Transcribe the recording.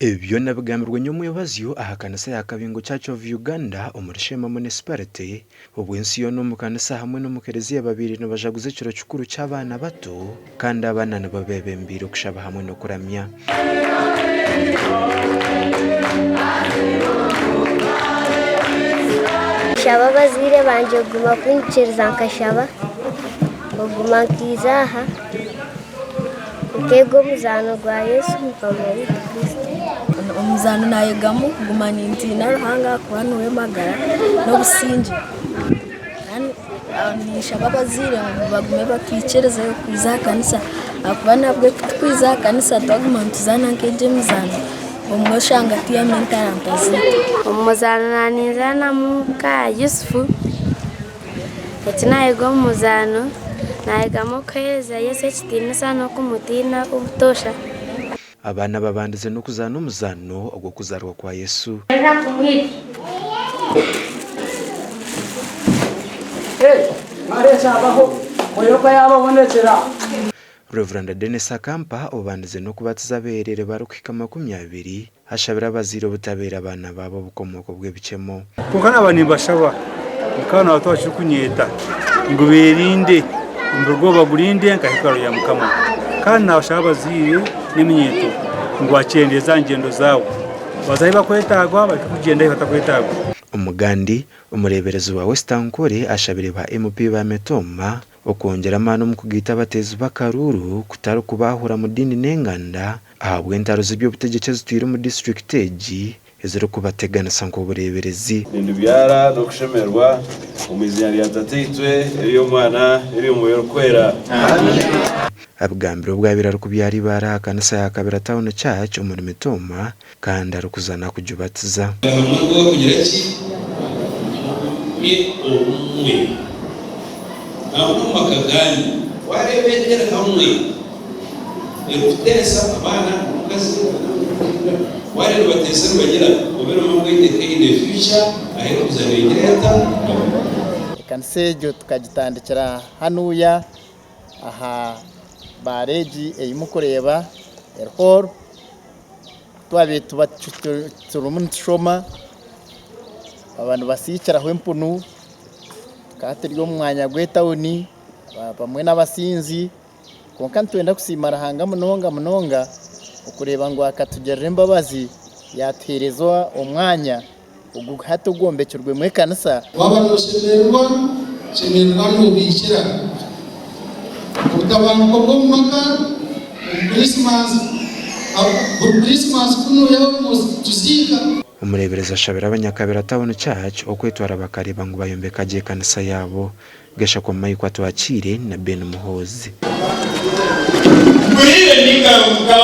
Ebi byona bigambirwe nyomwebazyo aha kanisa ya Kabingo Church of Uganda omuri Sheema Munisiparite obwo ensi yoona omu kanisa hamwe n'omu kereziya babaire nibajaguza ekiro kikuru ky'abaana bato kandi abaana nibo beebembeire okushaba hamwe n'okuramya. Nshaba abazaire bangye kuguma kunyikiriza nkashaba, okuguma nkaija aha. Nkeega omuzaano gwa Yesu Mukama waitu Kristo. Omuzaano naayegamu kuguma nintiina Ruhanga ahakuba niwe magara n'obusingye. Kandi ninshaba abazaire ngu bagume batwikirize kwija aha kanisa ahakuba nabwe ku turikwija aha kanisa twaguma nituzaana nk'egi emizaano, obumwe oshanga twihamu entaranta zaitu. Omu muzaano naaba ninzaanamu nka Yusufu. Eki naayega omu muzaano, naayegamu okuheereza Yesu ekitiinisa n'okumutiina obutoosha. Abaana babandize n'okuzaana omuzaano ogw'okuzaarwa kwa Yesu. Rev. Denis Akampa obandize n'okubatiza abeereere barikuhika 20. Ashabire abazaire obutabeera abaana baabo obukomooko bw'ebikyemo. Kwonka naaba nimbashaba nka naaba bakirikunyeeta ngu beerinde, omubiri gwabo bagurinde nka hekalu ya Mukama. Kandi naabashaba abazaire n'eminyeeto ngu bakyendeeze aha ngyendo zaabo, baze ahu barikwetaagwa bareke kugyenda ahu batakwetaagwa. Omugandi, Omureeberezi wa West Ankole ashabire ba MP ba Mitooma Okwongyera amaani omu kugaita abateezi b'akaruuru kutari kubaahura mu diini n'enganda ahabw'entaro z'eby'obutegyeki ezitwire omu disiturikiti egi ezirikubateganisa nk'obureeberezi. Nindubyara n'okushemererwa omu iziina rya Tataitwe, ery'Omwana, n'ery'Omwoyo Orikwera. Abigambire obu abaire arikubyara ibaare aha kanisa ya Kabira Town Church omuri Mitooma kandi arikuza nakugibatiza. Hamwe kugira ki? Mugumye obumwe. Nangwa n'omu maka gaanyu, waareeba eka eri hamwe erikuteesa abaana n'omukazi, waareeba nibateesa nibagira, obe noomanya ngu egyo eka eine future ahu erikuza neegira eta? Ekanisa egyo tukagitandikira hanuya aha baara egi ei murikureeba eri hall. Ku twabaire tuba turimu nitushoma baba nibasikiraho empunu, tukaba turi omu mwanya gw'etawuni bamwe n'abasinzi kwonka nitwenda kusiima Ruhanga munonga munonga okureeba ngu akatugirira embabazi yaatuheereza omwanya ogu hati ogwombekirwemu ekanisa. Waaba nooshemererwa, shemererwa noobiikira. Obutabanguko bw'omu maka omu Krisimaasi, buri Krisimaasi ku nooyaba tuziika. Omureeberezi ashabire abanyakabira Town Church okwetwara bakareeba ngu bayombeka gye ekanisa yaabo. Gashakwa Mike Atwakiire na Ben Muhoozi. Murire ningaruka.